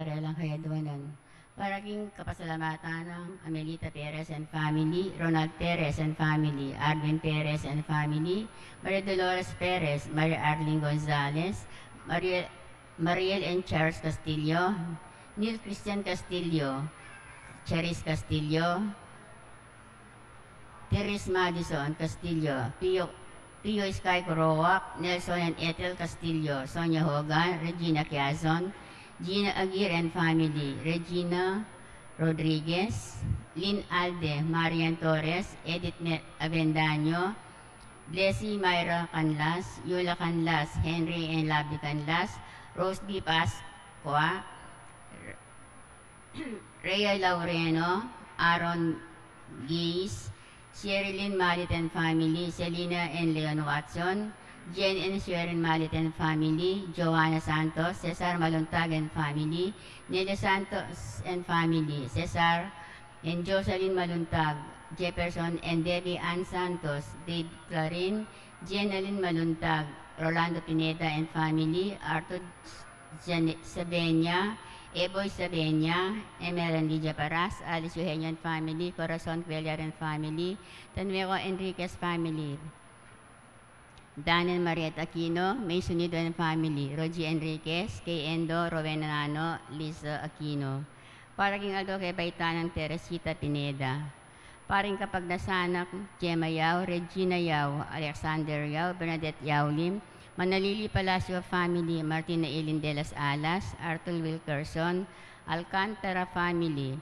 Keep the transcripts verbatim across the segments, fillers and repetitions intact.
Relang Kayaduanan. Para king kapasalamatan nang Amelita Perez and family, Ronald Perez and family, Arvin Perez and family, Maria Dolores Perez, Maria Arlene Gonzalez, Maria, Mariel and Charles Castillo, Neil Christian Castillo, Charis Castillo, Teres Madison Castillo, Pio, Pio Sky Coroac, Nelson and Ethel Castillo, Sonia Hogan, Regina Quiazon, Gina Aguirre and family, Regina Rodriguez, Lynn Alde, Marian Torres, Edith Me-, Avendaño, Blessy Myra Canlas, Yula Canlas, Henry and Lovely Canlas, Rose B. Pascua, Rhea Laureno, Aaron Gaze, Sherilyn Malit and family, Selina and Leon Watson, Jen and Sherilyn Malit and family, Joanna Santos, Cesar Maluntag and family, Nelia Santos and family, Cesar and Jocelyn Maluntag, Jefferson and Debbie Ann Santos, Dave Clarin, Jenalyn Maluntag, Rolando Pineda and family, Arthur Jane-, Sabenia, Eboy Sabenia, Emeran Lydia Paras, Alice Eugenio and family, Corazon Cuellar and family, Tanueco Enriquez family, Dan and Mariette Aquino, May Sunido and family, Rogie Enriquez, Kay Endo, Rowena Nano, Liza Aquino. Para king aldo kebaitan nang Teresita Pineda. Para king kapagnasan nang Gemma Yao, Regina Yao, Alexander Yao, Bernadette Yao Lim, Manalili Palacio family, Martina Eileen de las Alas, Arthur Wilkerson, Alcantara family,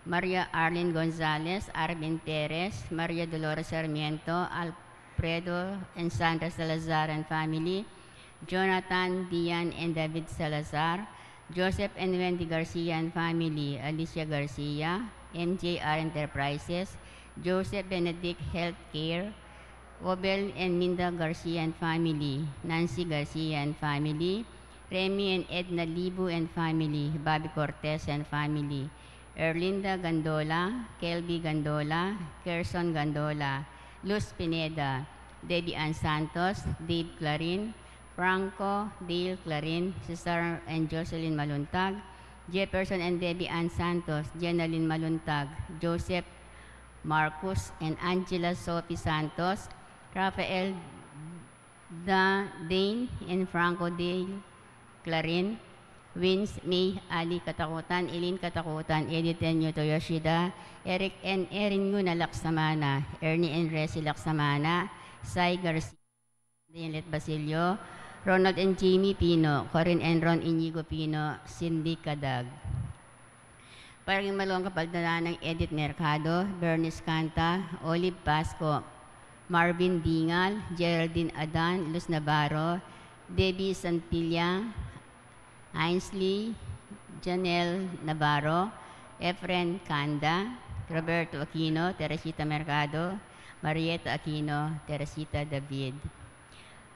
Maria Arlene Gonzalez, Arvin Perez, Maria Dolores Sarmiento, Alfredo and Sandra Salazar and family, Jonathan, Dian and David Salazar, Joseph and Wendy Garcia and family, Alicia Garcia, M J R Enterprises, Joseph Benedict Healthcare, Obel and Minda Garcia and family, Nancy Garcia and family, Remy and Edna Libu and family, Bobby Cortez and family, Erlinda Gandola, Kelby Gandola, Kerson Gandola, Luz Pineda, Debbie Ann Santos, Dave Clarin, Franco Dale Clarin, Cesar and Jocelyn Maluntag, Jefferson and Debbie Ann Santos, Jenalyn Maluntag, Joseph Marcus and Angela Sophie Santos, Rafael Da-, Dane and Franco Dale Clarin, Vince May Ali Katakutan, Eileen Katakutan, Edith and Yuto Yoshida, Eric and Erin Nguna Laksamana, Ernie and Resi Laksamana, Sai Garcia, Daniel Basilio, Ronald and Jamie Pino, Corinne and Ron Inigo Pino, Cindy Cadag. Para king maluang kapaldanan nang Edith Mercado, Bernice Canta, Olive Pasco, Marvin Dingal, Geraldine Adan, Luz Navarro, Debbie Santilla, Ainsley, Janelle Navarro, Efren Canda, Roberto Aquino, Teresita Mercado, Marieta Aquino, Teresita David.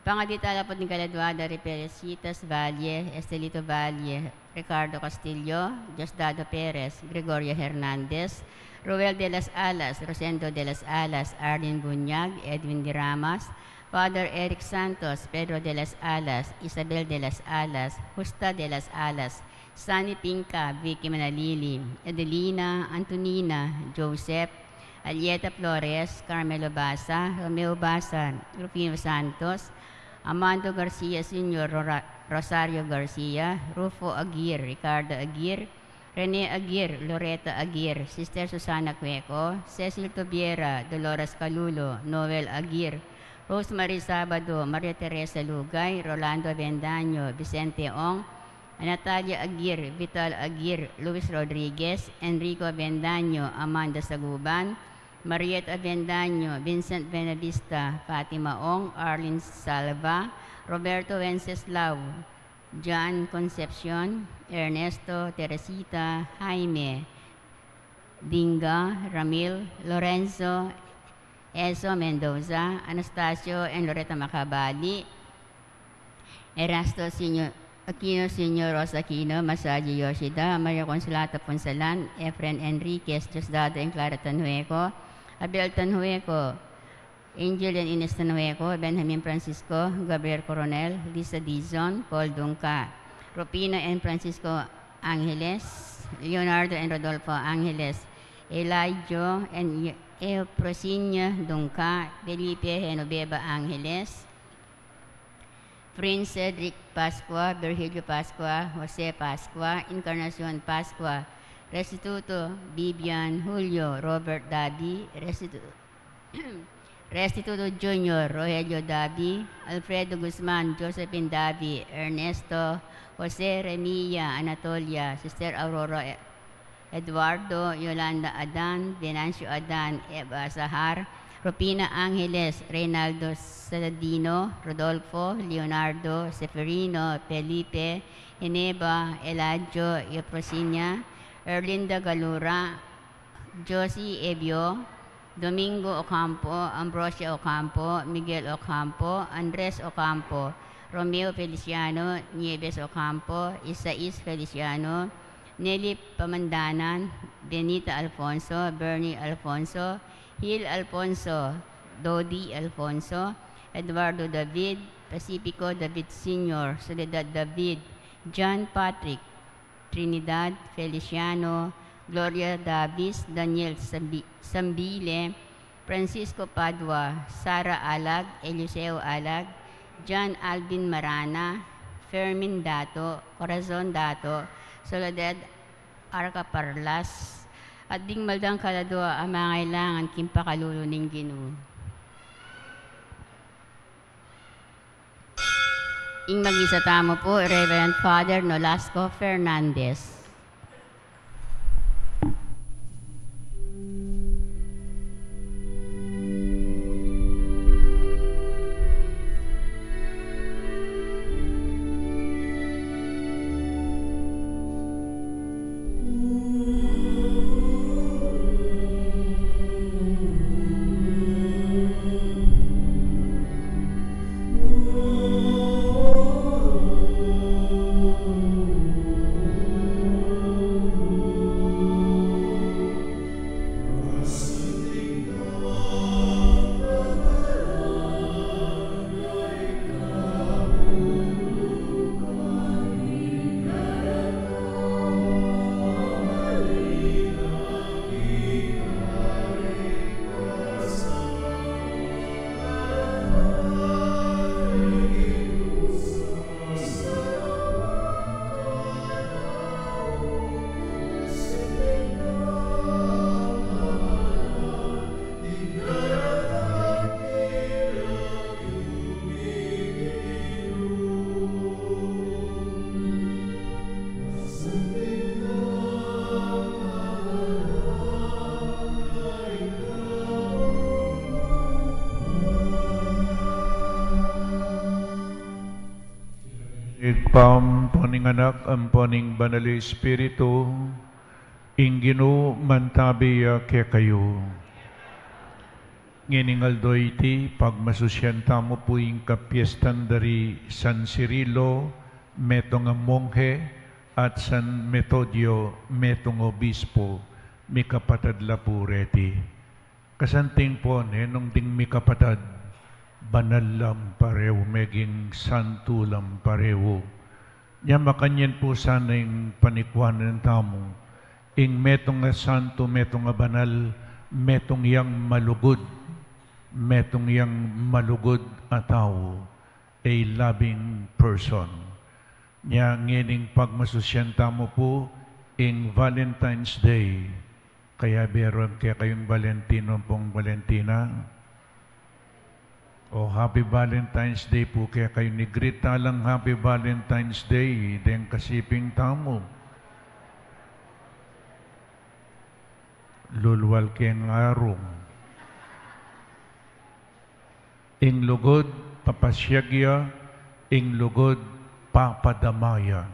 Pangadit a lapud ning kaladua da ri Felicitas Valle, Estelito Valle, Ricardo Castillo, Diosdado Perez, Gregoria Hernandez, Roel de las Alas, Rosendo de las Alas, Arlene Bunyag, Edwin de Ramas, Father Eric Santos, Pedro de las Alas, Isabel de las Alas, Justa de las Alas, Sunny Pinca, Vicky Manalili, Adelina, Antonina, Joseph, Alieta Flores, Carmelo Basa, Romeo Basa, Rufino Santos, Amando Garcia Senior, Rora-, Rosario Garcia, Rufo Aguirre, Ricardo Aguirre, Rene Aguirre, Loreta Aguirre, Sister Susana Cueco, Cecil Tobiera, Dolores Calulo, Noel Aguirre, Rosemary Sabado, Maria Teresa Lugay, Rolando Avendaño, Vicente Ong, Natalia Aguirre, Vital Aguirre, Luis Rodriguez, Enrico Avendaño, Amanda Saguban, Mariette Avendaño, Vincent Benavista, Fatima Ong, Arlene Salva, Roberto Wenceslao, John Concepcion, Ernesto, Teresita, Jaime, Dinga, Ramil, Lorenzo, Eso Mendoza, Anastasio and Loretta Macabali, Erasto Senior, Aquino Senior, Rosa Aquino, Masaji Yoshida, Maria Consolata Punsalan, Efren Enriquez, Diosdado and Clara Tanueco, Abel Tanueco, Angel and Ines Tanueco, Benjamin Francisco, Gabriel Coronel, Lisa Dizon, Paul Dungca, Rufino and Francisco Angeles, Leonardo and Rodolfo Angeles, Elijah and Eu-, Eufrosinia Dungca, Felipe Genoveva Angeles, Prince Cedric Pascua, Virgilio Pascua, Jose Pascua, Encarnacion Pascua, Restituto Vivian Julio, Robert Davi, Restitu-, Restituto Junior, Rogelio Davi, Alfredo Guzman, Josephine Davi, Ernesto, Jose Remilla, Anatolia, Sister Aurora, Eduardo, Yolanda Adan, Venancio Adan, Eva Sahar, Rufina Angeles, Reynaldo Sadino, Rodolfo, Leonardo, Seferino, Felipe, Geneva, Eladio, Eufrosinia, Erlinda Galura, Josie Ebio, Domingo Ocampo, Ambrosia Ocampo, Miguel Ocampo, Andres Ocampo, Romeo Feliciano, Nieves Ocampo, Isais Feliciano, Nelly Pamandanan, Benita Alfonso, Bernie Alfonso, Hil Alfonso, Dodi Alfonso, Eduardo David, Pacifico David Senior, Soledad David, John Patrick, Trinidad Feliciano, Gloria Davis, Daniel Sambi-, Sambile, Francisco Padua, Sara Alag, Eliseo Alag, John Alvin Marana, Fermin Dato, Corazon Dato, Soledad Arca Parlas, at ding maldang kaladua a mangailangan king pakalulu ning Ginu. Ing mag-isa tamu pu, Reverend Father Nolasco Fernandez. Ing Ibpa, ampo ning Anak, ampo ning Banal a Espiritu, ing Ginu mantabi ya kekayu. Ngening aldo iti, pagmasusyan tamu pu ing kapiestan da ri San Cirilo, metung a monghe, at San Metodio, metung a obispo, mikapatad la pu reti. Kasanting pu ne nung ding mikapatad, banal lang parehu, meging santu lang parehu. Nya makanyan pu sana ing panikuanan tamu, ing metung a santu, metung a banal, metung yang malugud, metung yang malugud a tau, a loving person. Nya ngening pagmasusyan tamu pu ing Valentine's Day. Kayabe ing kekayung Valentino ampong Valentina. O, Happy Valentine's Day pu kekayu. Ni-greet ta lang Happy Valentine's Day deng kasiping tamu. Lulwal keng arung. Ing lugud, papasiag ya, ing lugud, papadama ya.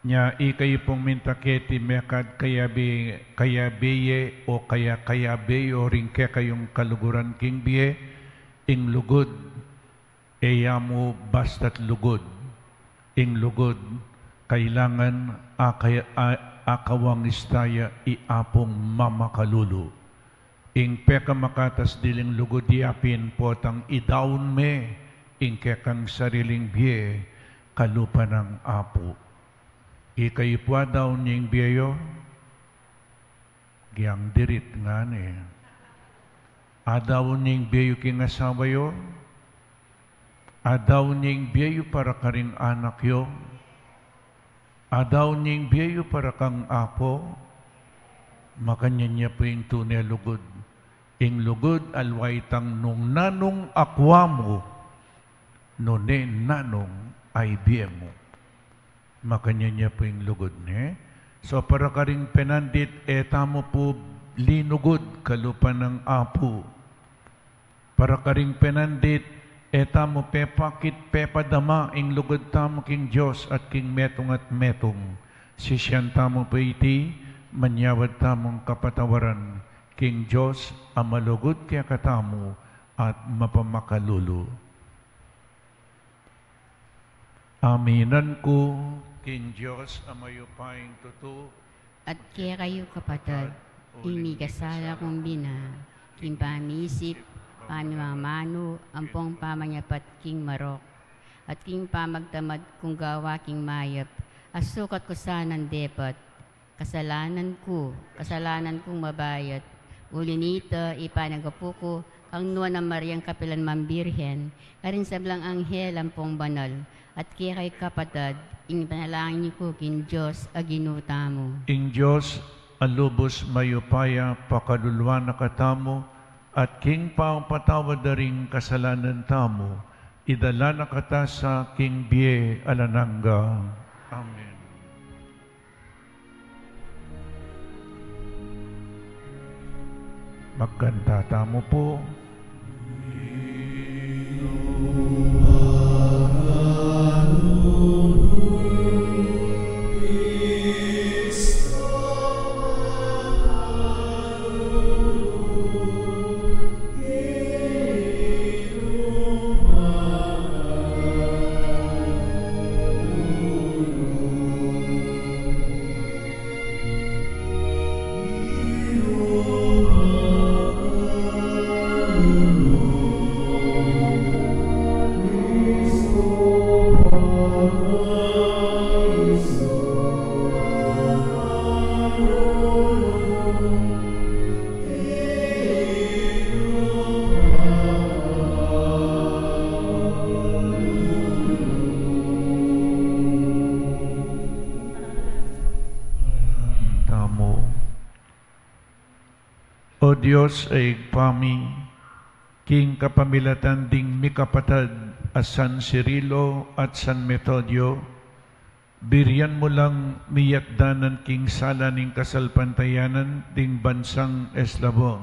Nya, ikayu pung minta keti mekad kayabe, kayabe ye o kaya, kayabe yo ring kekayung kaluguran king bie, ing lugud, e ya mu basta't lugud. Ing lugud, kailangan akay-, a-, akawang ista ya i Apung mamakalulu. Ing pekamakatas diling lugud ya pin potang idaun me ing kekang sariling bie kalupa nang Apu. Ikayu pu, adaun yu ing bie yu? Giyang dirit ngana e. Adaun yu ing bie yu king asawa yu? Adaun yu ing bie yu para karing anak yu? Adaun yu ing bie yu para kang Apu? Makanyan ya pu ing tune a lugud. Ing lugud aliwa itang nung nanung akua mu, nune nanung a ibie mu. Makanyan ya pu ing lugud, ne? So, para karing penandit, e tamu pu linugud kalupa nang Apu. Para karing penandit, e tamu pepakit pepadama ing lugud tamu king Dios at king metung at metung. Sisian tamu pu iti, manyawad tamung kapatawaran king Dios a malugud kekatamu at mapamakalulu. Aminan ku king Dios a mayupayang tutu, at kekayu kapatad, ing mikasala kung bina, king pamisip, pamimamanu, ampong pamanyapat king marok, at king pamagtamad kung gawa king mayap, a sukat ku sanang depat, kasalanan ku, kasalanan kung mabayat. Uli nita, ipanagapu ku kang Nuan a Mariang kapilan man Birhen, karing sablang anghel ampong banal, at kekayu kapatad, ing ipanalangin yu ku king Dios a Ginu tamu. Ing Dios a lubus mayupaya pakaluluan na katamu, at king pamapatawad da ring kasalanan tamu, idala na kata sa king bie alang angga. Amen. Magkanta tamu pu. Tamu. O Dios a Ibpa mi, king kapamilatan ding mikapatad a San Cirilo at San Metodio, birian mu lang miyatdanan king sala ning kasalpantayanan ding bansang Eslabon.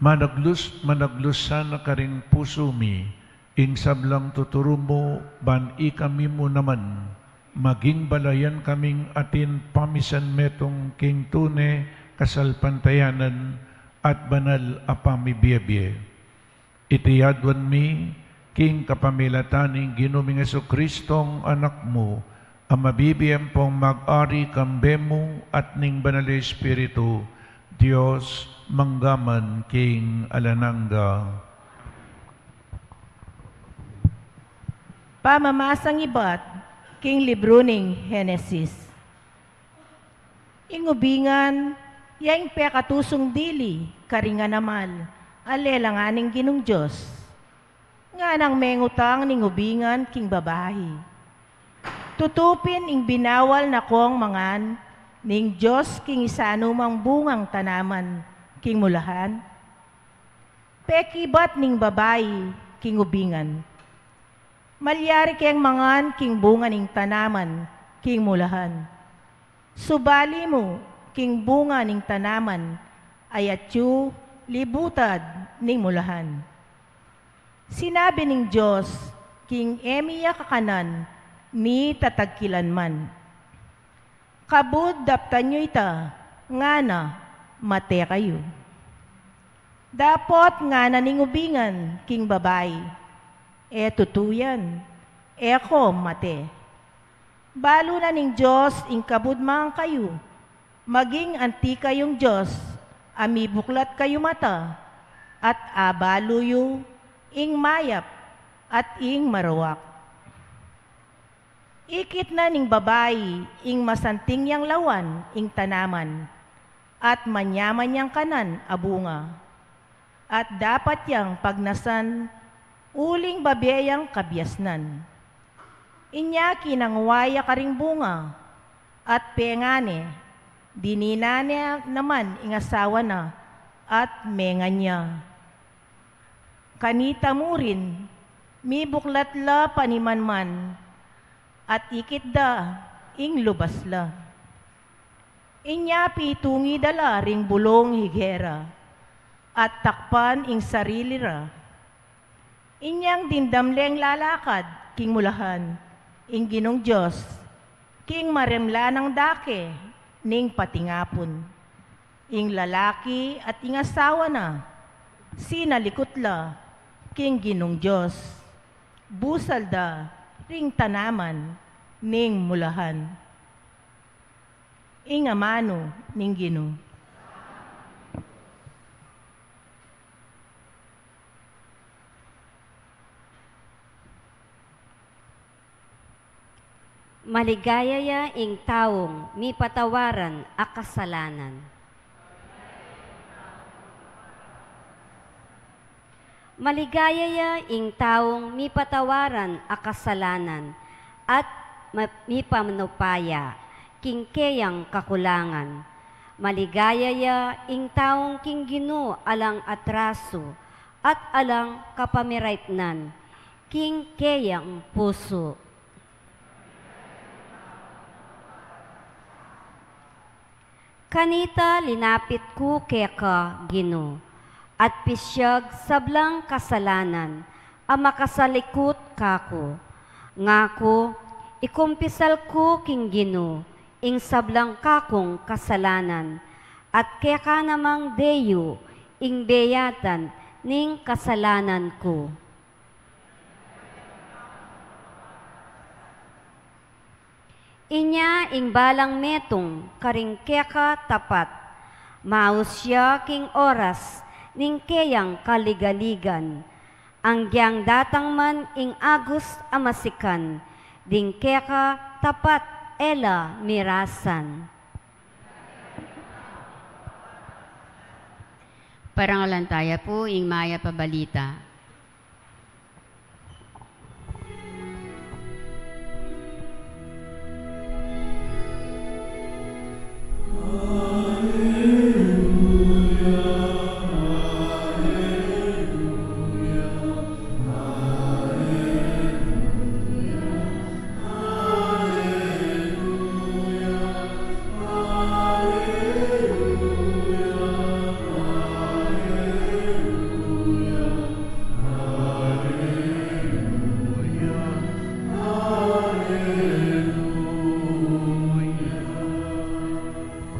Managlus, managlus sana karing pusu mi ing sablang tuturu mu, ban ikami mu naman maging balayan kaming atin pamisanmetung king tune kasalpantayanan at banal a pamibie-bie. Iti aduan mi king kapamilatan ning Ginu ming Jesucristong Anak mu, a mabibie ampong mag-ari kambe mu at ning Banal a Espiritu, Dios, mangga man king alang angga. Pamamasang ibat king libru ning Henesis. Ing ubingan, ya ing pekatusung dili karing animal a lelang ning Ginung Dios. Nganang mengutang ning ubingan king babai, tutu pin ing binawal na kong mangan ning Dios king isanumang bungang tanaman king mulahan? Pekibat ning babai king ubingan, malyari keng mangan king bunga ning tanaman king mulahan. Subali mu king bunga ning tanaman a atiu libutad ning mulahan. Sinabi ning Dios, king e mi ya kakanan ni tatagkilan man. Kabud daptan yu ita, ngana, mate kayu. Dapot ngana ning ubingan king babai, e tutu yan, e ko mate. Balu na ning Dios ing kabud mangan kayu, maging anti kayung Dios a mibuklat kayu mata, at abalu yu ing mayap at ing marawak. Ikit na ning babai ing masanting yang lawan ing tanaman, at manyaman yang kanan a bunga, at dapat yang pagnasan uling babe yang kabiasnan. Inya kinangwa ya karing bunga, at pengane, dinine na naman ing asawa na, at mengan ya. Kanita murin, mibuklat la panimanman, at ikit da ing lubas la. Inya pitungi da la ring bulung higera, at takpan ing sarili ra. Inyang dimdam leng lalakad king mulahan ing Ginung Dios, king maremla nang dake ning patingapun. Ing lalaki at ing asawa na, sinalikut la king Ginung Dios, busal da ring tanaman ning mulahan. Ing amanu ning Ginu. Maligaya ya ing taung mipatawaran a kasalanan. Maligaya ya ing taung mipatawaran a kasalanan at ma-, mipamanupaya king keyang kakulangan. Maligaya ya ing taung king Ginu alang atrasu at alang kapamiraitnan king keyang pusu. Kanita linapit ku keka, Ginu, at pisyag sablang kasalanan a makasalikut kaku. Ngaku, ikumpisal ku king Ginu ing sablang kakung kasalanan, at keka namang deyu ing beyatan ning kasalanan ku. Inya ing balang metung karing keka tapat, maus ya king oras ning keyang kaligaligan, anggyang datang man ing agus a masikan ding keka tapat e la mirasan. Parangalan taya pu ing mayap a balita.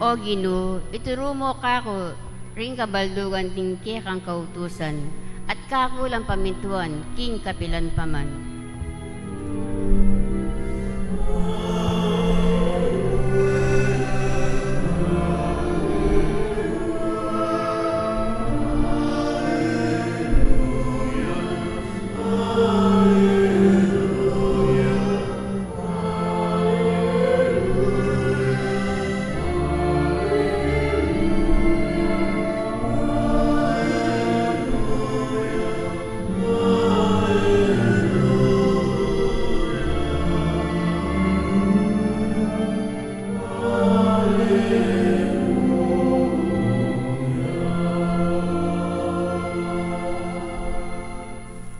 O Ginu, ituru mu kaku ring kabaldugan ning kekang kautusan, at kaku lang pamintuan king kapilan pa man.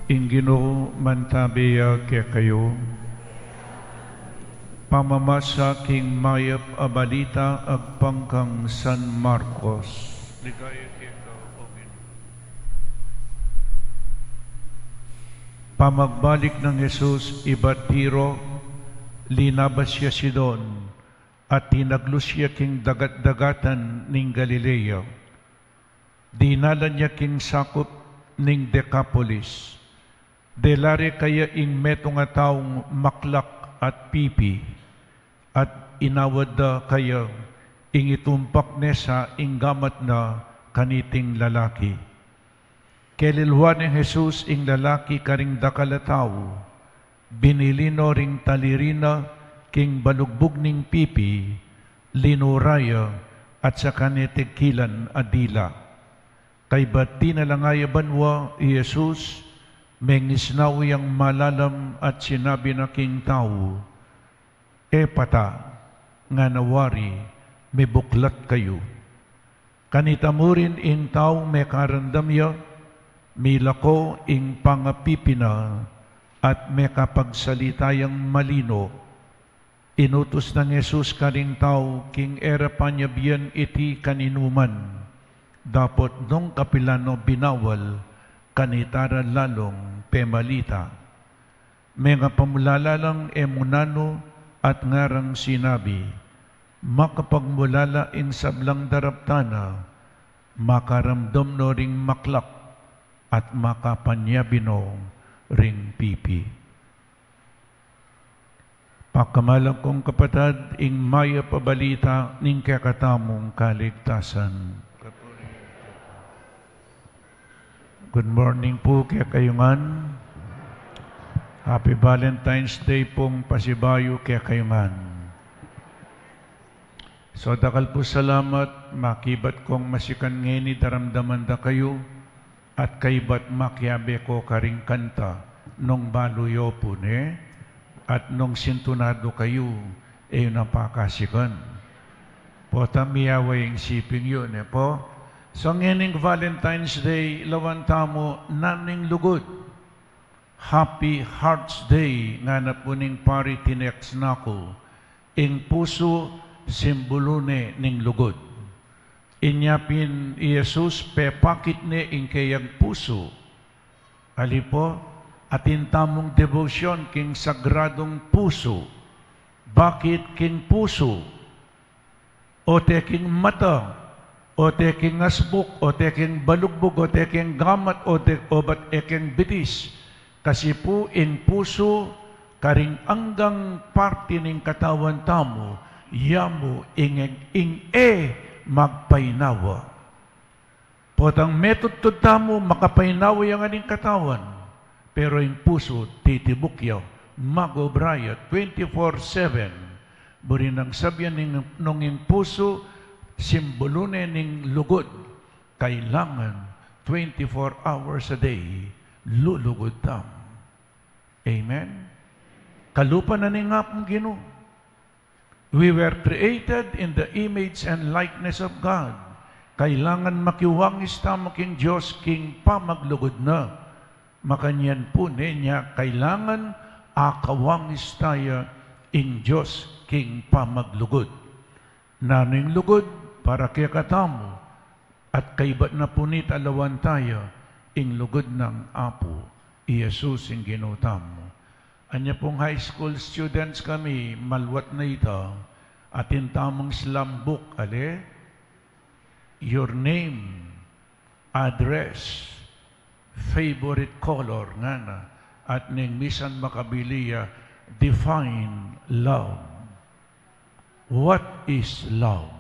Ing Ginu mantabi ya kekayu. Pamamasa king mayap a balita agpang kang San Marcos. Ligaya keka, O Ginu. Pamagbalik nang Jesus ibat Tiro, linabas ya Sidon, at tinaglus ya king dagat-dagatan ning Galilea. Dinalan ya king sakup ning Decapolis. Dela re kaya ing metung a taung maklak at pipi, at inawad da kaya ing itumpak ne sa ing gamat na kaniting lalaki. Kelilwan neng Jesus ing lalaki karing dakal a tau, binili no ring taliri na, king balugbug ning pipi, linura ya, at saka ne tigkilan a dila. Kaybat tinalangaya banua i Jesus, mengisnau yang malalam at sinabi na king tau, "Epata," ngana wari, "Mibuklat kayu." Kanita murin ing tau mekarandam ya, milako ing pangapipi na, at mekapagsalita yang malino. Inutus nang Jesus karing tau king e ra panyabian iti kaninuman, dapot nung kapilan no binawal, kanita ra lalung pemalita. Mengapamulala lang e mu nanu at ngarang sinabi, "Makapagmulala ing sablang daraptan na, makaramdam no ring maklak, at makapanyabi no ring pipi." Pakamalan kung kapatad, ing mayap a balita ning kekatamung kaligtasan. Good morning pu kekayu ngan. Happy Valentine's Day pung pasibayu kekayu ngan. So, dakal pu salamat, makibat kong masikan ngeni daramdaman da kayu, at kaybat makiabe ko karing kanta, nung balu yu pu ne, at nung sintunadu kayu, e yu na pakasikan. Pota miyawa ing siping yu, ne pu? So, ngening Valentine's Day, lawan tamu, nanu ing lugud? Happy Hearts Day, ngana pu ning pari, tinext na ku. Ing pusu, simbulu ne ning lugud. Inya pin i Jesus, pepakit ne ing keyang pusu. Ali pu, atin tamung debosyon king sagradung pusu. Bakit king pusu? O te king mata, o te king asbuk, o te king balugbug, o te king gamat, o te, o bat e king bitis. Kasi pu ing pusu, karing anggang parti ning katawan tamu, ya mu ing, ing e magpainawa. Potang metudtud tamu, makapainawa ya ngan ing katawan, pero ing pusu titibuk ya, mag-obra ya twenty-four seven. Buri nang sabian ning, nung ing pusu, simbulu ne ning lugud, kailangan twenty-four hours a day, lulugud tamu. Amen? Kalupa na ning Apung Ginu. We were created in the image and likeness of God. Kailangan makiwangis tamu king Dios king pamaglugud na. Makanyan pu ne nya kailangan akawangis taya ing Dios king pamaglugud. Nanu ing lugud para kekatamu, at kaybat na pu nita lawan taya ing lugud nang Apu i Jesus ing Ginu tamu. Anya pung high school students kami, malwat na ita, atin tamung slam book, ale? Your name, address, favorite color, ngana, at ning misan makabili ya, define love. What is love?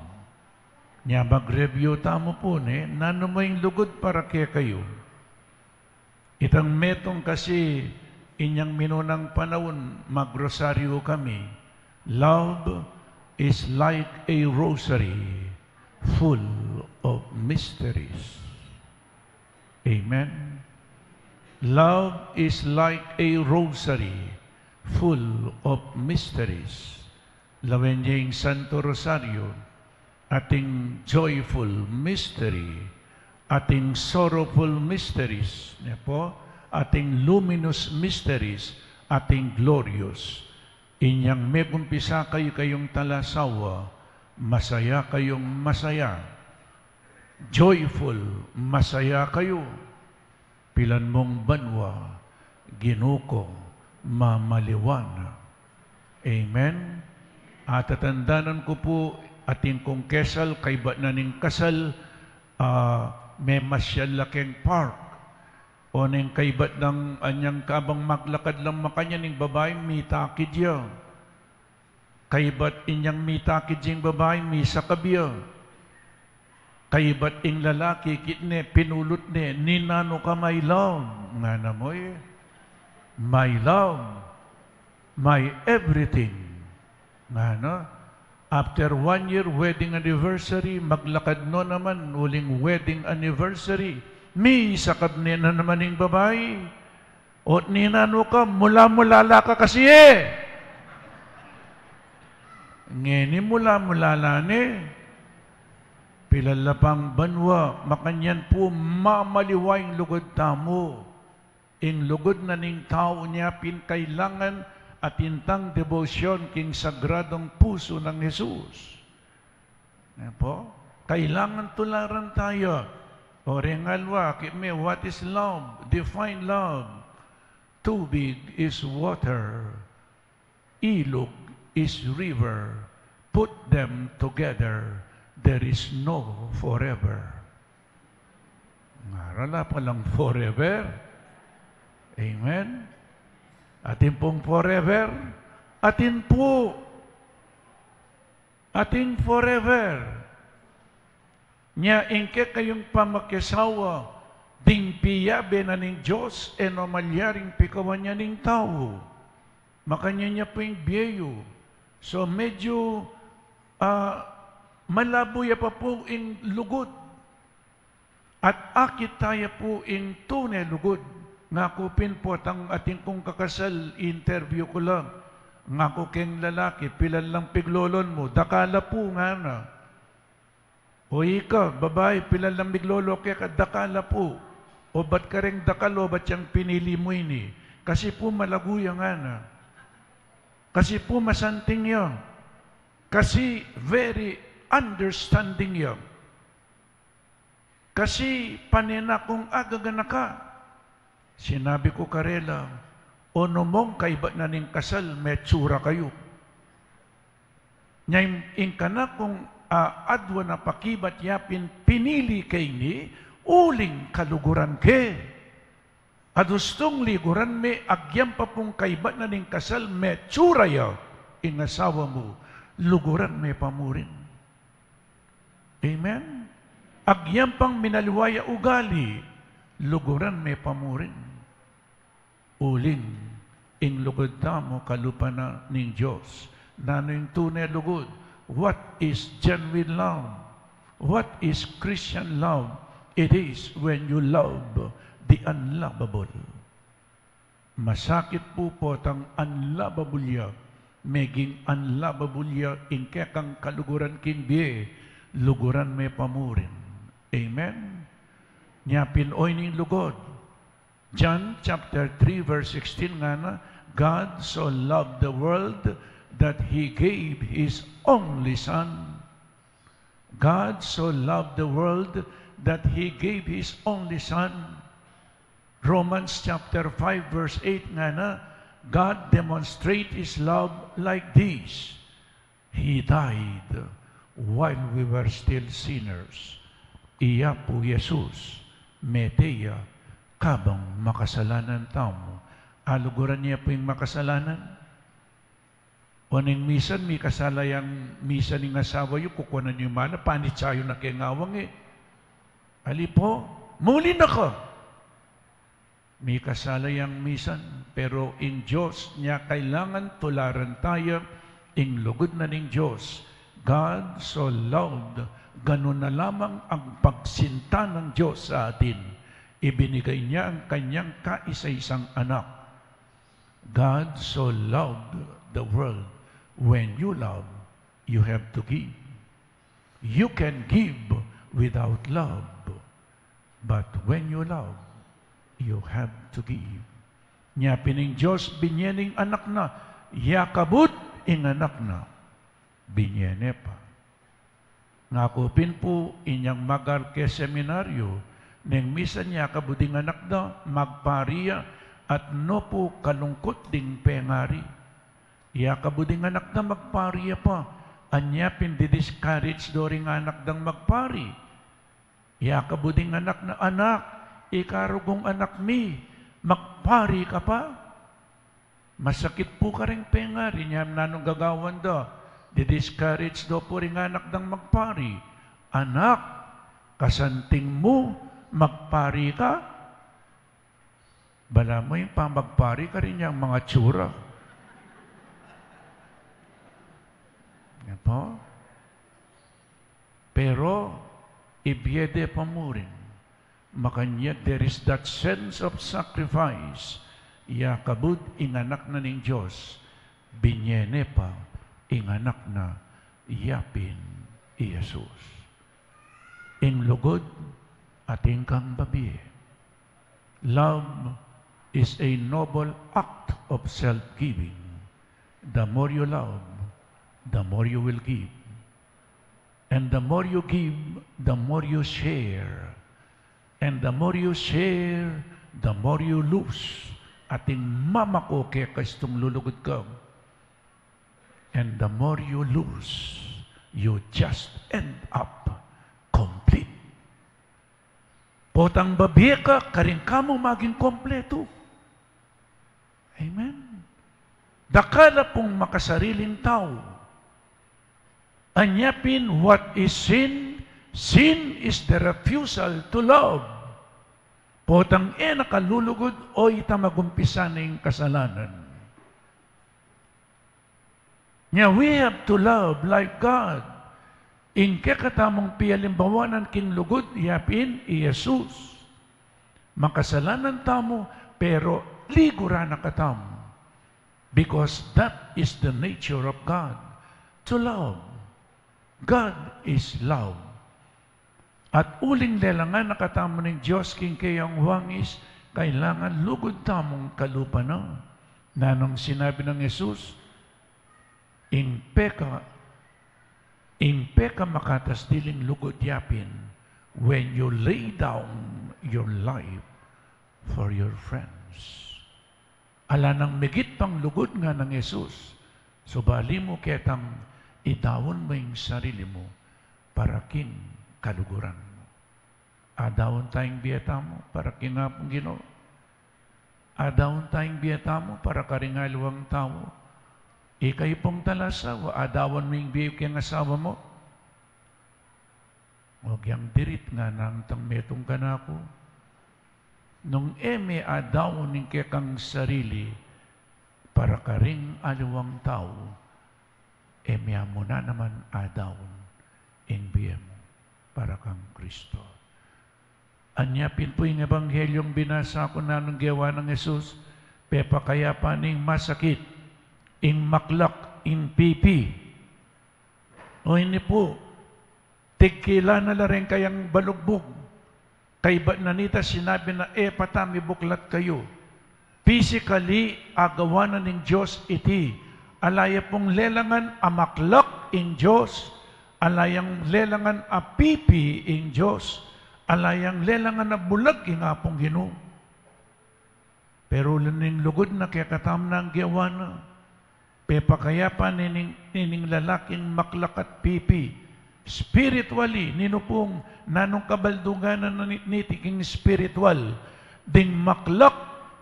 Nya mag-review tamu pu ne, nanu mu ing lugud para kekayu? Itang metung kasi inyang minunang panaun, magrosaryu kami. Love is like a rosary full of mysteries. Amen. Love is like a rosary full of mysteries. Lawen ye ing Santo Rosario, ating joyful mystery, ating sorrowful mysteries, ne pu, ating luminous mysteries, ating glorious. Inyang megumpisa kayu kayung talasawa, masaya kayung masaya. Joyful, masaya kayu. Pilan mung banua, Ginu ku, mamaliwan na. Amen? Atatandanan ku pu, atin kung kesal, kaybat na ning kasal, ah, memasyal la keng park. O ning kaybat nang anyang kabang maglakad lang makanyan ing babai, mitakid ya. Kaybat inyang mitakid jing babai, misakab ya. Kaybat ing lalaki, kit ne, pinulut ne, "Ninanu ka, my love?" Ngana mu, "My love, my everything." Ngana, after one year wedding anniversary, maglakad no naman, uling wedding anniversary, misakab ne na naman ing babai. Ot ninanu ka, mula-mula la ka kasi e. Ngeni mula-mula la ne. Pilan la pang banua, makanyan pu mamaliwa ing lugud tamu. Ing lugud na ning tau nia pin kailangan atin tang debosyon king sagradong pusu nang Jesus. Ne po? Kailangan tularan tayo. O rengalwa, ki me, what is love? Define love. Tubig is water. Ilog is river. Put them together. There is no forever. Ngara la palang forever. Amen? Atin pung forever? Atin pu. Atin forever. Nya ing kekayung pamakiasawa, ding piyabe na ning Dios, e no malyaring pikawan ya ning tau. Makanyan ya pu ing bie yu. So, medyo, ah, malabo ya pa pu ing lugud. At akit taya pu ing tune lugud. Ngaku pin potang atin kung kakasal, interview ku la. Ngaku keng lalaki, "Pilan lang piglolon mu?" "Dakal la pu," ngana. "O ika, babai, pilan lang miglolo keka?" "Dakal la pu." "O bat kareng dakal, o bat yang pinili mu ini?" "Kasi pu malagu ya," ngana. "Kasi pu masanting ya. Kasi very understanding ya. Kasi pane na kung agaganaka." Sinabi ku karela, "O nu mong kaibat na ning kasal, metsura kayu." Nya ing, ing kanakung, ah, adwan a pakibat ya pin pinili ke ini, uling kaluguran ke. Adustung liguran me, agyang pa pung kaibat na ning kasal, metsura ya ing asawa mu, luguran me pa murin. Amen? Agyang pang minaliwa ya ugali, luguran me pa murin. Uling, ing lugud tamu kalupa na ning Dios. Nanu ing tune lugud? What is genuine love? What is Christian love? It is when you love the unlovable. Masakit pu potang unlovable ya, meging unlovable ya ing kekang kaluguran king bie, luguran me pa murin. Amen? Nya pin oyni ing lugud. John chapter three verse sixteen ngana, "God so loved the world that he gave his only Son." God so loved the world that he gave his only Son. Romans chapter five verse eight ngana, "God demonstrate his love like this. He died while we were still sinners." Iya pu Jesus, mete ya kabang makasalanan tamu. Aluguran ya pu ing makasalanan? O neng misan, mikasala yang misan ing asawa yu, kukuanan yu mana, panitsa yu na keng awang e. Ali pu, muli na ka. Mikasala yang misan, pero ing Dios nya kailangan tularan taya, ing lugud na ning Dios. God so loved, ganun na lamang ang pagsinta ng Diyos sa atin. Ibinigay niya ang kanyang kaisa-isang anak. God so loved the world. When you love, you have to give. You can give without love. But when you love, you have to give. Nya pin ing Dios, binie ne ing anak na, yakabud ing anak na, binie ne pa. Ngaku pin pu, inyang mag-aral ke seminaryo, neng misan yakabud ing anak da, magpari ya, at nu pu kalungkut ding pengari. Yakabud ing anak da, magpari ya pa, anya pin di-discourage do ring anak dang magpari. Yakabud ing anak na, "Anak, ika rugung anak mi, magpari ka pa?" Masakit pu karing pengari, nya nanung gagawan da, di-discourage do pu ring anak dang magpari. "Anak, kasanting mu, magpari ka?" Balamu ing pamagpari karin yang mangatsura. Yan po. Pero, ibie de pa murin. Makanyan, there is that sense of sacrifice. Ya kabud ing Anak na ning Dios, binie ne pa ing Anak na, yapin i Jesus. Ing lugud atin kang babie. Love is a noble act of self-giving. The more you love, the more you will give. And the more you give, the more you share. And the more you share, the more you lose. Atin mamako keka istung lulugud ka. And the more you lose, you just end up complete. Potang babie ka, karin ka mu maging kompletu. Amen. Dakal la pung makasariling tau. Anya pin, what is sin? Sin is the refusal to love. Potang e na ka lulugud, o ita magumpisa ning kasalanan. Nya, we have to love like God. Ing kekatamung pialimbawanan king lugud, yapin i Jesus. Makasalanan tamu, pero liguran na katamu. Because that is the nature of God, to love. God is love. At uling lelangan na katamu ning Dios king keyang wangis, kailangan lugud tamung kalupa na. Nanung sinabi nang Jesus, ing peka, ing peka makatas diling lugud yapin, when you lay down your life for your friends. Ala nang migit pang lugud, nganang Jesus, subali mu ketang idaun mu ing sarili mu para king kaluguran mu. Adaun ta ing bie tamu para king Apung Ginu. Adaun ta ing bie tamu para karing aliwang tau. Ikayu pung talasawa, adaun mu ing bie king asawa mu. O, gyang dirit, nganang tang metung kanaku. Nung e me adaun ing kekang sarili para karing aliwang tau, e me amuna naman adaun ing bie mu para kang Kristo. Anya pin pu ing ebanghelyung binasa ku, nanung gewa nang Jesus, pepakayapan ne ing masakit, ing maklak, ing pipi. O ini pu, tigkilan na la reng kayang balugbug. Kaybat na nita sinabi na, e pa ta mibuklat kayu. Physically, agawan na ning Dios iti. Ala ya pung lelangan a maklak ing Dios. Ala yang lelangan a pipi ing Dios. Ala yang lelangan a bulag ing Apung Ginu. Pero uling ning lugud na kekatamu nang gewa na, pepakayapan ne ning, ne ning lalaking maklak at pipi. Spiritually, ninu pung nanung kabaldugan na ni-, niti king spiritual. Ding maklak,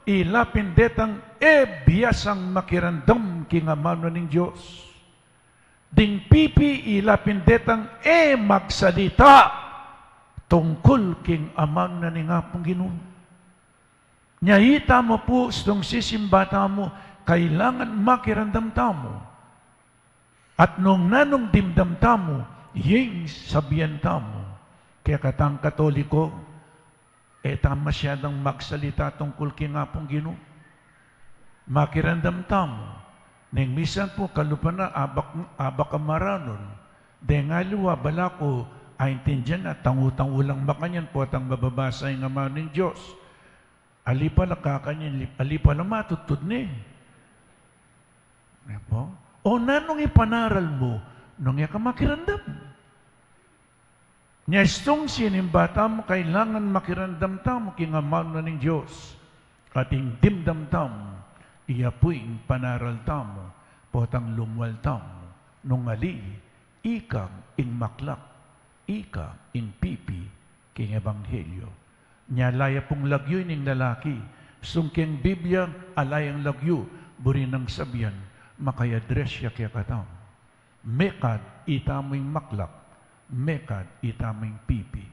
ila pin detang e biasang makiramdam king amanu na ning Dios. Ding pipi, ila pin detang e magsalita tungkul king amanu na ning Apung Ginu. Nya itamu pu, istung sisimba tamu, kailangan makiramdam tamu. At nung nanung dimdam tamu, ing sabian tamu. Kekatang Katoliko, e ta masyadang magsalita tungkul king Apung Ginu. Makiramdam tamu. Ning misan pu, kalupa na, abak, abak a maranun. Deng aliwa, balaku, aintindian na, tangu-tangu lang makanyan, potang mababasa ing amanu ning Dios. Ali pala kakanyan, ali pala matudtud ne. Ayan po. O nanung ipanaral mu, nung e ka makiramdam? Nya istung sinimba tamu, kailangan makiramdam tamu king amanu na ning Dios. At ing dimdam tamu, iya pu ing panaral tamu, potang lumwal tamu, nung ali, ika ing maklak, ika ing pipi king ebanghelyo. Nya ala ya pung lagyu ining lalaki, sung king Biblia, ala yang lagyu, buri nang sabian, makay-address ya kekatamu. Mekad itamu ing maklak, mekad itamu ing pipi.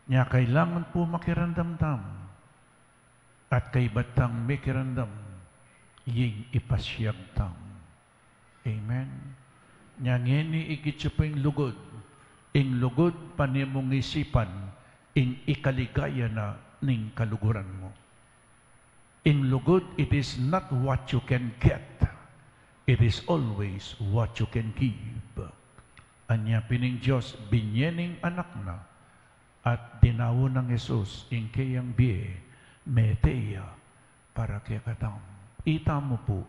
Nya kailangan pu makiramdam tamu. At kaybat tang mekiramdam, ing ipasiag tamu. Amen. Nya ngeni ikit yu pu ing lugud, ing lugud pane mung isipan, ing ikaligaya na ning kaluguran mu. Ing lugud, it is not what you can get, it is always what you can give. Anya pin ing Dios, binie ning anak na, at dinaun nang Jesus ing keyang bie, mete ya para kekatamu. Itamu pu,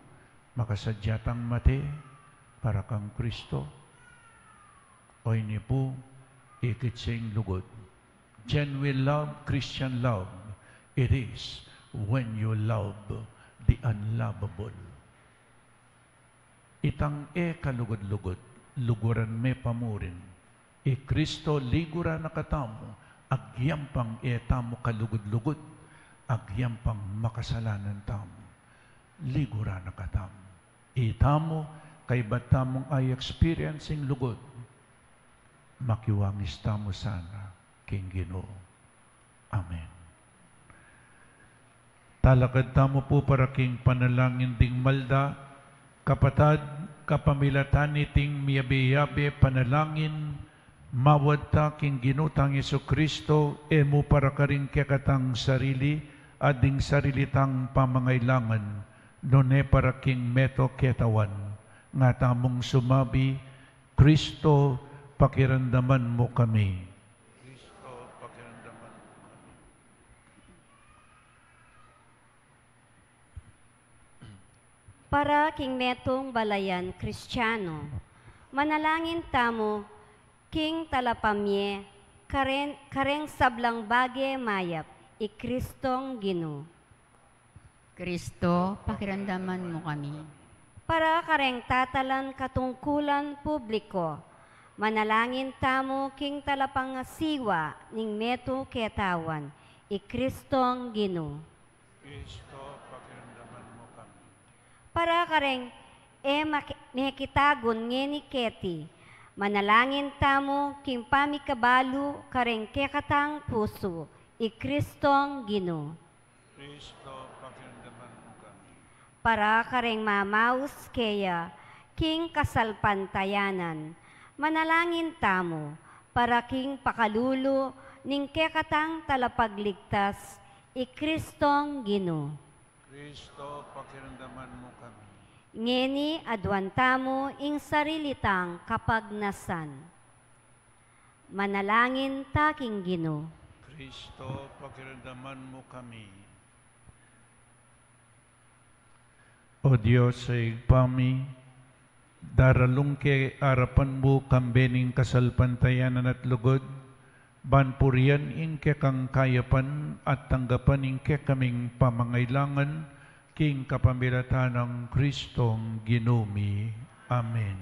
makasadya tang mate para kang Kristo? O ini pu, ikit ya ing lugud. Genuine love, Christian love, it is when you love the unlovable. Itang e kalugud-lugud, luguran me pa murin. I Kristo ligura na katamu, agyang pang e tamu kalugud-lugud, agyang pang makasalanan tamu, ligura na katamu. Itamu, kaybat tamung a-experience ing lugud, makiwangis tamu sana king Ginu. Amen. Talakad tamu pu para king panalangin ding malda. Kapatad, kapamilatan niting miyabe-yabe panalangin, mawad ta king Ginu tang Jesucristo, e mu para karing kekatang sarili, at ding sarili tang pamangailangan, nune para king meto ketawan. Nga tamung sumabi, Kristo, pakiramdaman mu kami. Kristo, pakiramdaman mu kami. Para king metung balayan Kristiano, manalangin tamu king talapamie karen-, kareng sablang bage mayap, i Kristong Ginu. Kristo, pakiramdaman mu kami. Para kareng tatalan katungkulan publiko, manalangin tamu king talapangasiwa ning metung ketawan, i Kristong Ginu. Kristo, pakiramdaman mu kami. Para kareng e maki-, mekitagun ngeni keti, manalangin tamu king pamikabalu kareng kekatang pusu, i Kristong Ginu. Kristo, pakiramdaman mu kami. Para kareng mamaus keya king kasalpantayanan, manalangin tamu para king pakalulu ning kekatang talapagligtas, i Kristong Ginu. Kristo, pakiramdaman mu kami. Ngeni aduan tamu ing sarili tang kapagnasan. Manalangin ta king Ginu. Kristo, pakiramdaman mu kami. O Dios a Ibpa mi, daralung ke arapan mu kambe ning kasalpantayanan at lugud, ban purian ing kekang kayapan at tanggapan ing kekaming pamangailangan, king kapamilatan nang Kristong Ginu mi. Amen.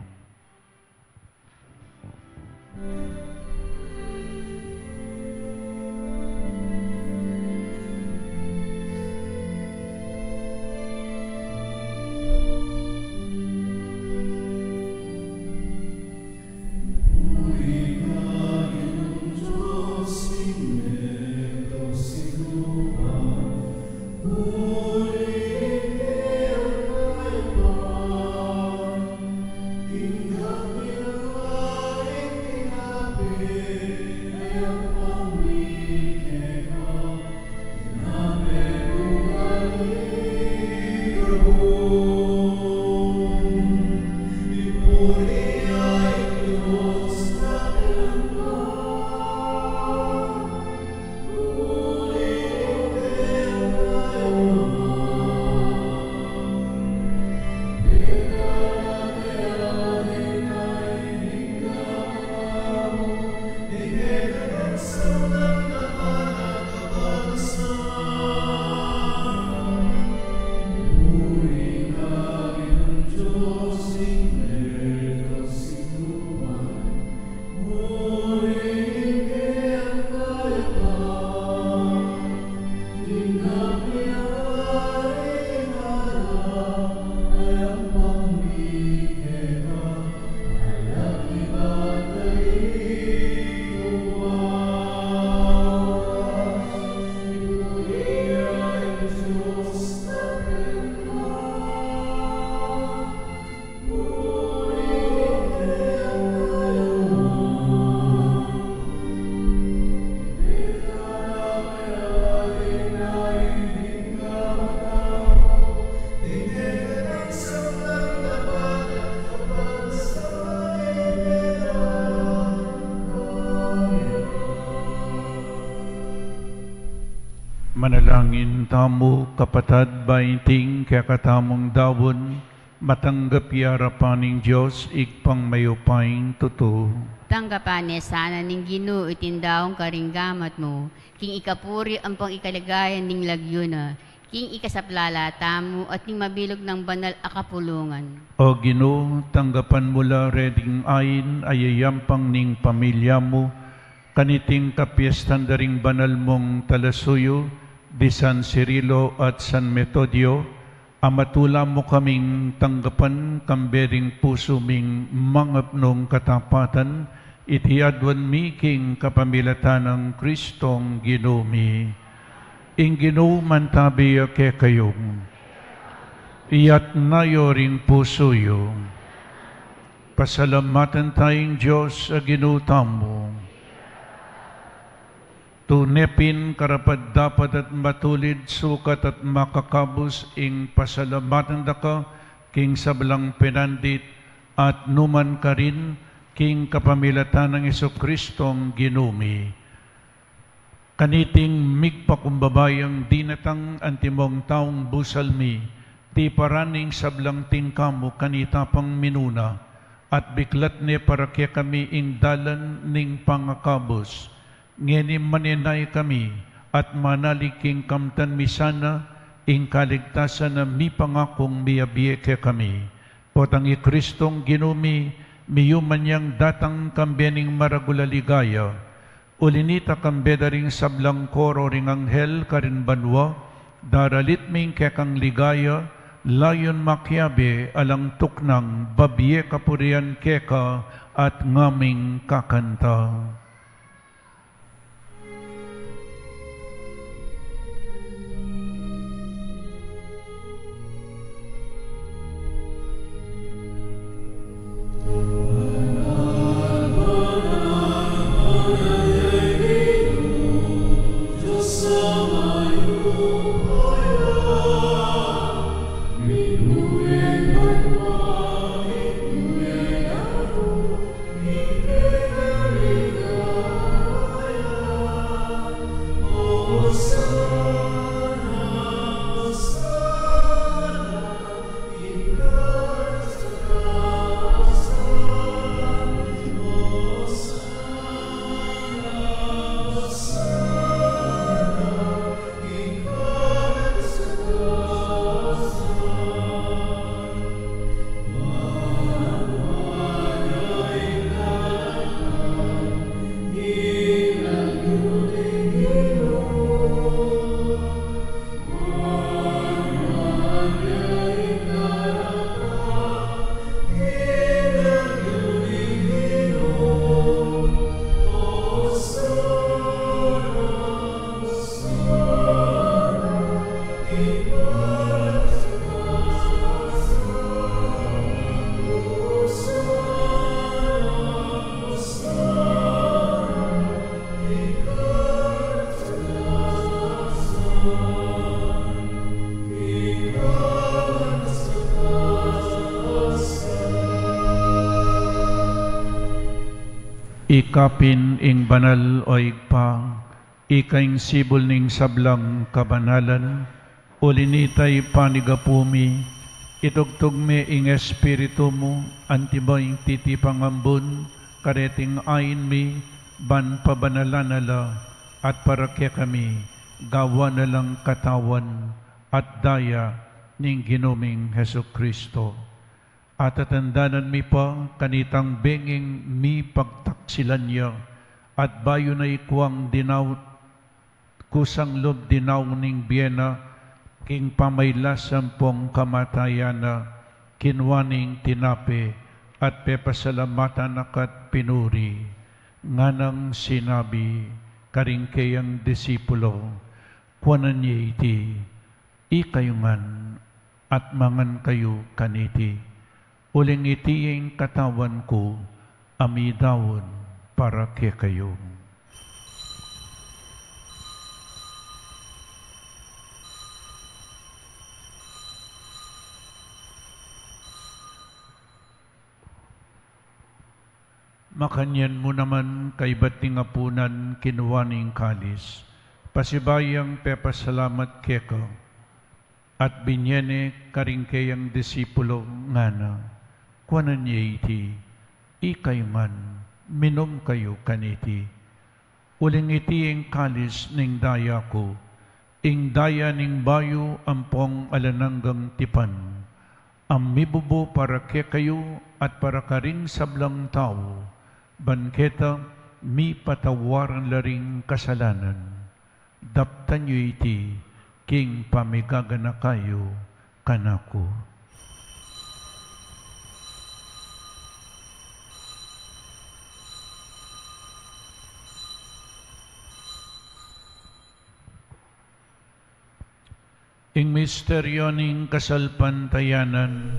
Manalangin tamu, kapatad, ba iting kekatamung daun, matanggap ya arapan ning Dios, Ibpang mayupayang tutu. Tanggapan ne sana ning Ginu iting daun karing gamat mu, king ikapuri ampong ikaligaya ning lagyu na, king ikasaplala tamu at ning mabilug nang banal a kapulungan. O Ginu, tanggapan mu la reting ain a yayampang ning pamilya mu, kaniting kapiestan da ring banal mung talasuyu, di San Cirilo at San Metodio, a matula mu kaming tanggapan kambe ding pusu ming mangapnung katapatan, iti aduan mi king kapamilatan nang Kristong Ginu mi. Ing Ginu mantabi ya kekayu. Iyatas yu ring pusu yu. Pasalamatan taya ing Dios a Ginu tamu. Tune pin karapat-dapat at matulid, sukat at makakabus ing pasalamatan da ka king sablang penandit at numan karin king kapamilatan nang Jesukristong Ginu mi. Kaniting migpakumbaba yang dinatang antimong taung busal mi, tiparan ning sablang tingka mu kanita pang minuna, at biklat ne para kekami ing dalan ning pangakabus. Ngeni manenaya kami, at manalig king kamtan mi sana ing kaligtasan a mipangakung miyabie kekami. Potang i Kristong Ginu mi, miyuman yang datang kambe ning maragul a ligaya. Uli nita kambe da ring sablang koro ring anghel karin banua, daralit mi ing kekang ligaya, layun makiabe alang tuknang babie kapurian keka at ngaming kakanta. Ika pin ing banal, o Ibpa, ika ing sibul ning sablang kabanalan, uli nita ipanigapu mi, itugtug me ing Espiritu mu, antimo ing titipang ambun, kareting ain mi, ban pabanalan na la, at para kekami, gawan na lang katawan at daya ning Ginu ming Jesucristo. Atatandanan mi pa kanitang bengeng mipagtaksilan ya, at bayu na ikuang dinaut kusang lub dinaun ning bie na, king pamailas ampong kamatayan na, kinua ne ing tinape, at pepasalamatan na ka't pinuri, nganang sinabi karing keyang disipulo, kuanan ye iti, ikayu ngan at mangan kayu kaniti, uling iti ing katawan ku, a midaun para kekayu. Makanyan mu naman kaybat ning apunan, kinua ne ing kalis, Pasibayu yang pepasalamat keka, at binye ne karing keyang disipulo, ngana: Kuanan ye iti, ikayu ngan, minum kayu kaniti. Uling iti ing kalis ning daya ku, ing daya ning bayu ampong alang anggang tipan, a mibubu para kekayu at para karing sablang tau, ban keta mipatawaran la ring kasalanan. Daptan yu iti king pamigaganaka yu kanaku. Ing misteryo ning kasalpantayanan.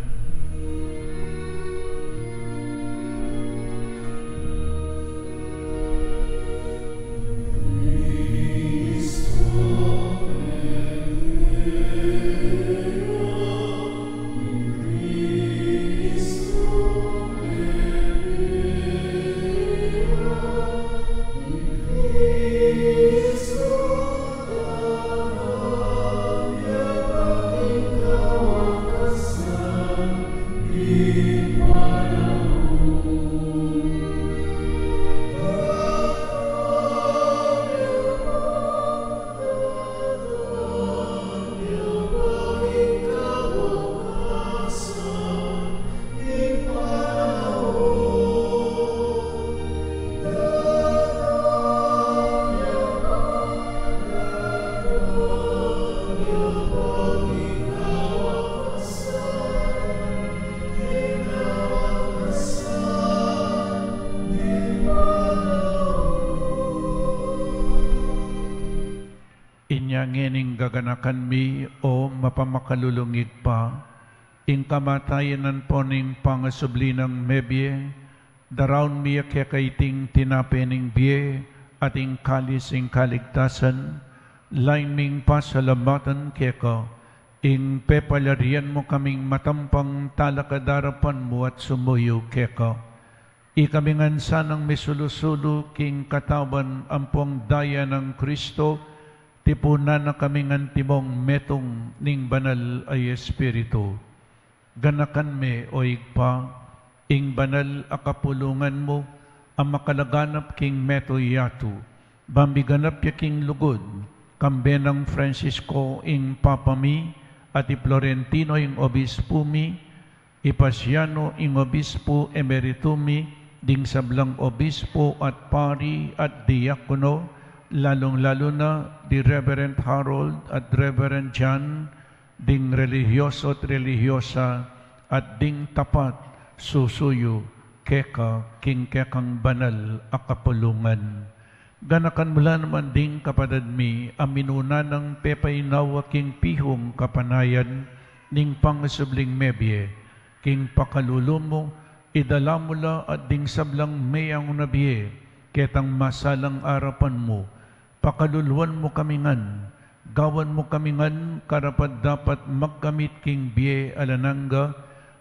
Inya ngening gaganakan mi, o mapamakalulung Ibpa, ing kamatayan ampon ing pangasubli nang mebie, daraun mi keka iting tinape ning bie at ing kalis ning kaligtasan, lain ming pasalamatan keka, ing pepalarian mu kaming matampang talakad king arapan mu at sumuyu keka. Ikami ngan sanang misulu-sulu king katawan ampong daya nang Kristo, tipunan na kaming antimong metung ning Banal a Espiritu. Ganakan me, o Ibpa, ing banal a kapulungan mu a makalaganap king mabilug a yatu, ban miganap ya king lugud, kambe nang Francisco ing Papa mi, at i Florentino ing Obispo mi, i Pasiano ing Obispo Emerito mi, ding sablang obispo at pari at diakono, lalung-lalu na di Reverend Harold at Reverend John, ding relihiyoso at relihiyosa, at ding tapat susuyu keka king kekang banal a kapulungan. Ganakan mu la naman ding kapatad mi a minuna nang pepainawa king pihung kapanayan ning pangasubling mebie, king pakalulu mu, idala mu la at ding sablang meangu na bie ketang masalang arapan mu, pakaluluan mu kami ngan, gawan mu kami ngan karapat-dapat magkamit king bie alang angga,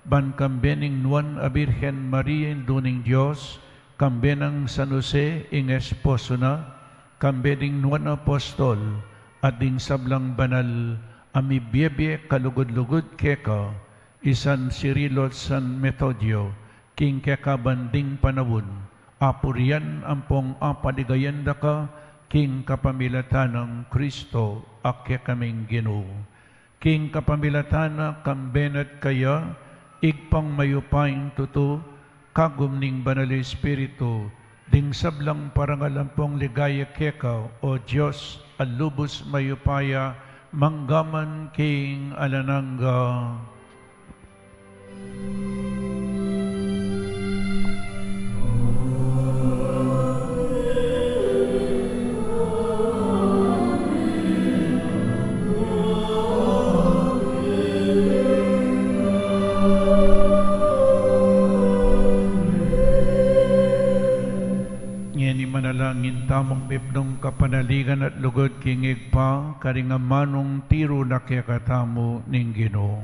ban kambe ning Nuan a Birhen Maria, Indu ning Dios, kambe nang San Jose ing esposo na, kambe ding nuan a apostol, at ding sablang banal a mibie-bie kalugud-lugud keka, i San Cirilo at San Metodio, king kekaban ding panaun, apurian ampong apaligayan da ka, king kapamilatan nang Kristo a kekaming Ginu. King kapamilatan na, kambe na at kaya, Ibpang mayupayang tutu, kagum ning Banal a Espiritu, ding sablang parangal ampong ligaya keka, o Dios a lubus mayupaya, mangga man king alang angga. Ngeni manalangin tamung mipnung kapanaligan at lugud king Ibpa, karing amanung tiru na kekatamu ning Ginu.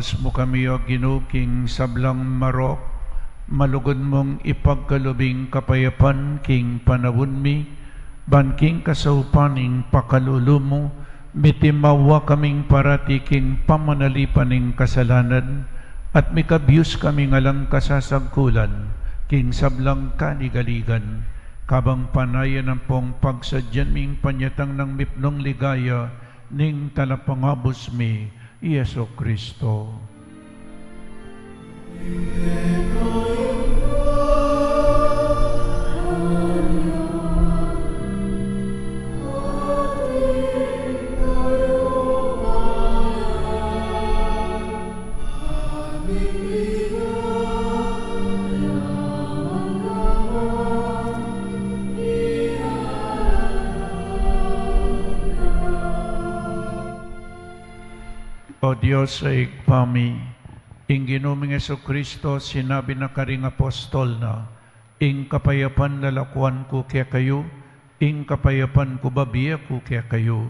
Mu kami, O Ginu, king sablang marok, malugud mung ipagkalub ing kapayapan king panaun mi, ban king kasaupan ning pakalulu mu, mitimawa kaming parati king pamanalipan ning kasalanan, at mikabus kaming alang kasasagkulan king sablang kaligaligan, kabang panayan ampong pagsadyan ming panyatang nang mipnung ligaya ning Talapangabus mi, i Jesu Kristo. O Dios a Ibpa mi, ing Ginu ming Jesu Kristo sinabi na karing apostol na, "Ing kapayapan lalakuan ku kekayu, ing kapayapan ku babie ku kekayu."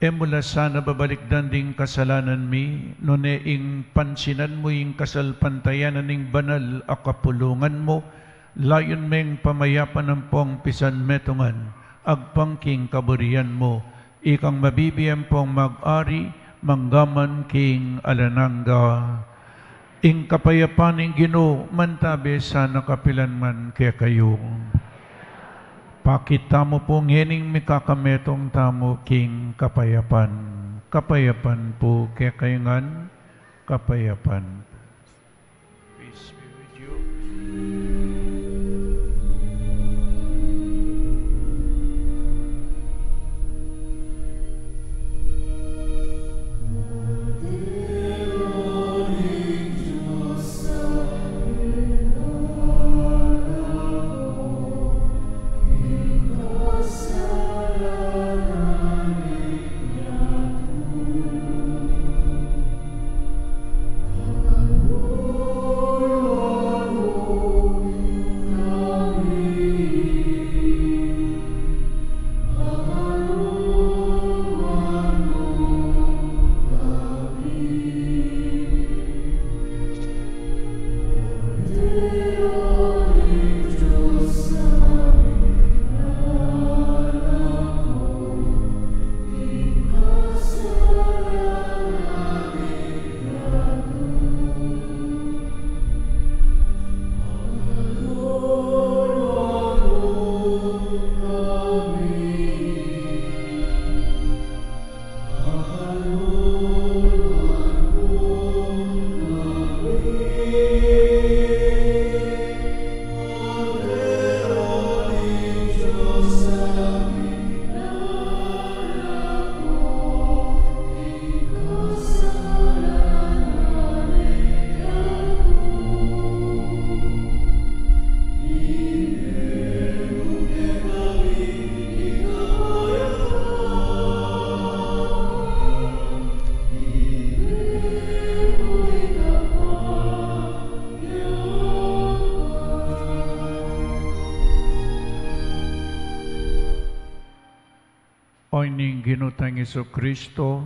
E mu la sana babalikdan ding kasalanan mi, nune ing pansinan mu ing kasalpantayanan ning banal a kapulungan mu, layun meng pamayapan ampong pisanmetungan, agpang king kaburian mu, ikang mabibie ampong mag-ari, mangga man king alang angga. Ing kapayapan ning Ginu mantabe sana kapilan man kekayu. Pakit tamu pu ngening mikakametung tamu king kapayapan. Kapayapan pu kekayu ngan, kapayapan. Peace be with you. O ning Ginu tang Jesu Kristo,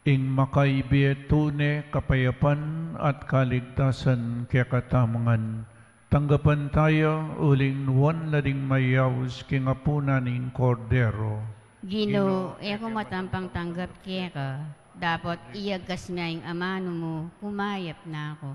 ing makaibie tune kapayapan at kaligtasan kekatamu ngan. Tanggapan taya uling nuan la ding mayaus king apunan ning Kordero. Ginu, e ku matampang tanggap keka, dapot iyagkas me ing amanu mu, kumayap na ku.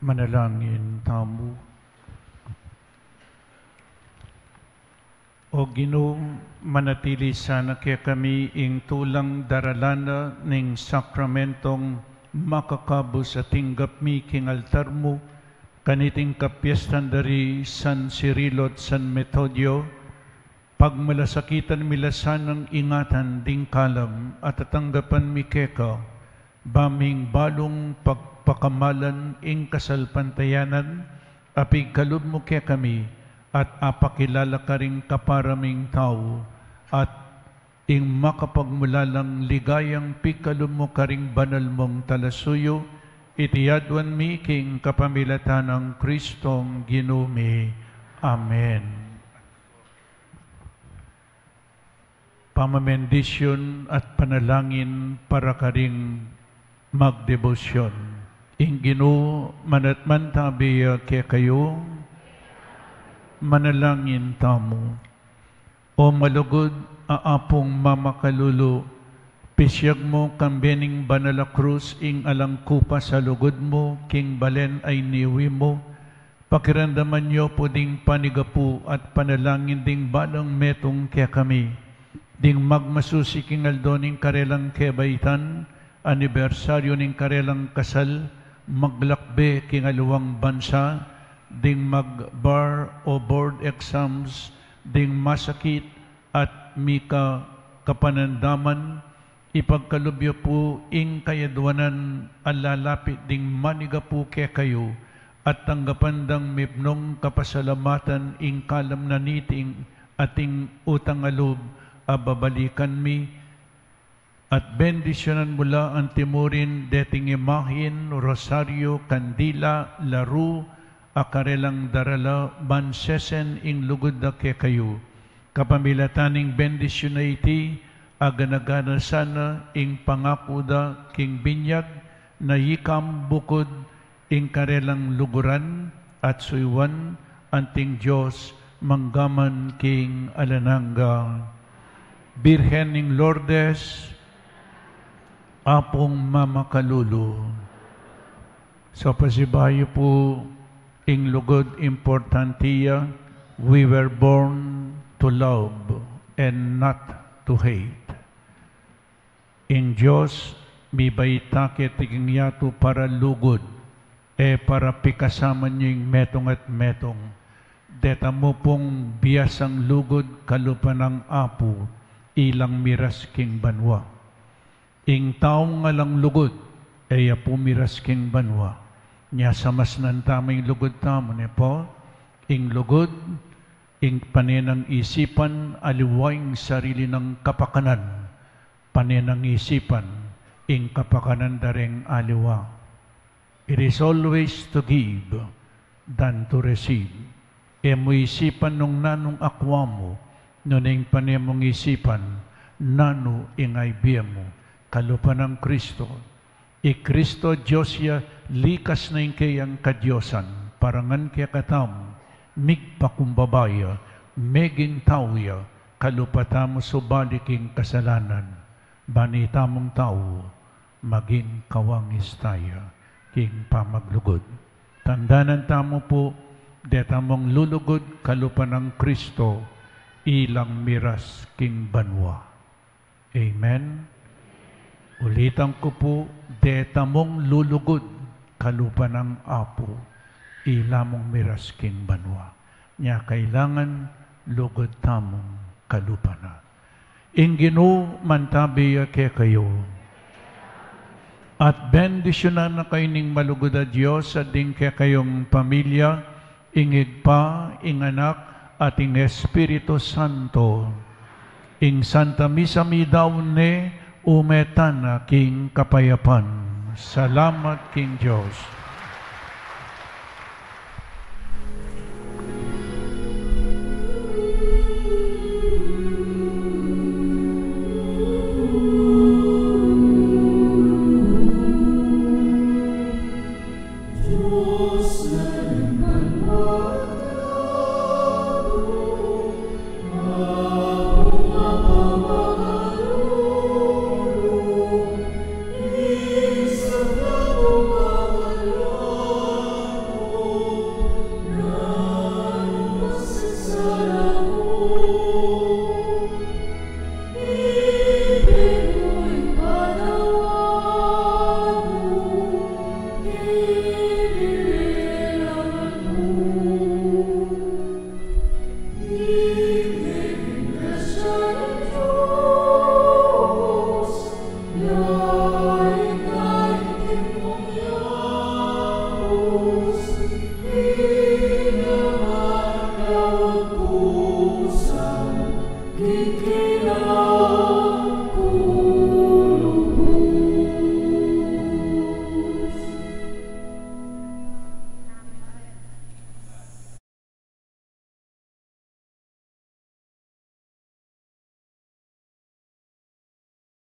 Manalangin tamu. O Ginu, manatili sana kekami ing tulang daralan na ning sakramentong makakabus a tinggap mi king altar mu, kaniting kapiestan da ri San Cirilo at San Metodio, pagmalasakitan mi la sanang ingatan ding kalam a tatanggapan mi keka, ba ming balung pagpakamalan ing kasalpantayanan a pigkalub mu kekami, at apakilala karing kapara ming tau, at Ing makapagmulalang ligayang pikalub mu karing banal mung talasuyu, iti aduan mi king kapamilatan nang Kristong Ginu mi. Amen. Pamamendisyun at panalangin para karing magdebosyon. Ing Ginu manatman tabi ya kekayu. Manalangin tamu. O malugud a Apung mamakalulu, pisyag mu kambe ning banal a krus ing alang kupas a lugud mu king balen a iniwi mu, pakiramdaman yu pu ding panigapu at panalangin ding balang metung kekami, ding magmasusi king aldo ning karelang kebaitan, anibersaryu ning karelang kasal, maglakbe king aliwang bansa, ding mag-bar o board exams, ding masakit at mika kapanandaman, ipagkalub yu pu ing kayaduanan a lalapit ding manigapu kekayu, at tanggapan dang mipnung kapasalamatan ing kalam na niting ating utang a lub a babalikan mi, at bendisyunan mu la antimurin deting imahin, rosaryu, kandila, laru, a karelang darala ban sesen ing lugud da kekayu. Kapamilatan ning bendisyun a iti, agana-gana sana ing pangaku da king binyag na ikam bukud ing karelang luguran at suyuan anting Dios manggaman king alang angga. Birhen ning Lourdes, Apung mamakalulu. So, pasibayu pu ing lugud importante ya, we were born to love and not to hate. Ing Dios mibait ya keti king yatu para lugud, e para pikasaman yu ing metung at metung. Deta mu pung biasang lugud kalupa nang Apu, ilang miras king banua. Ing taung alang lugud, e ya pu miras king banua. Nya samasnan tamu ing lugud tamu, ne pu? Ing lugud, ing pane nang isipan, aliwa ing sarili nang kapakanan. Pane nang isipan, ing kapakanan da ring aliwa. It is always to give than to receive. E mu isipan nung nanung akua mu, nune ing pane mung isipan, nanu ing aibie mu, kalupa nang Kristo. I Kristo Dios ya, likas na ing keyang kadiosan, para ngan kekatamu, migpakumbaba ya, meging tau ya, kalupa tamu subali king kasalanan, ban itamung tau, maging kawangis taya king pamaglugud. Tandanan tamu pu, detamung lulugud kalupa nang Kristo, ilang miras king banua. Amen. Ulitan ku pu, detamung lulugud kalupa nang Apu, ila mung miras king banua. Nya kailangan lugud tamung kalupa na. Ing Ginu mantabi ya kekayu. At bendisyunan na kayu ning malugud a Dios, at ding kekayung pamilya, ing Ibpa, ing Anak, at ing Espiritu Santo. Ing Santa Misa midaun ne, ume tana king kapayapan. Salamat king Dios.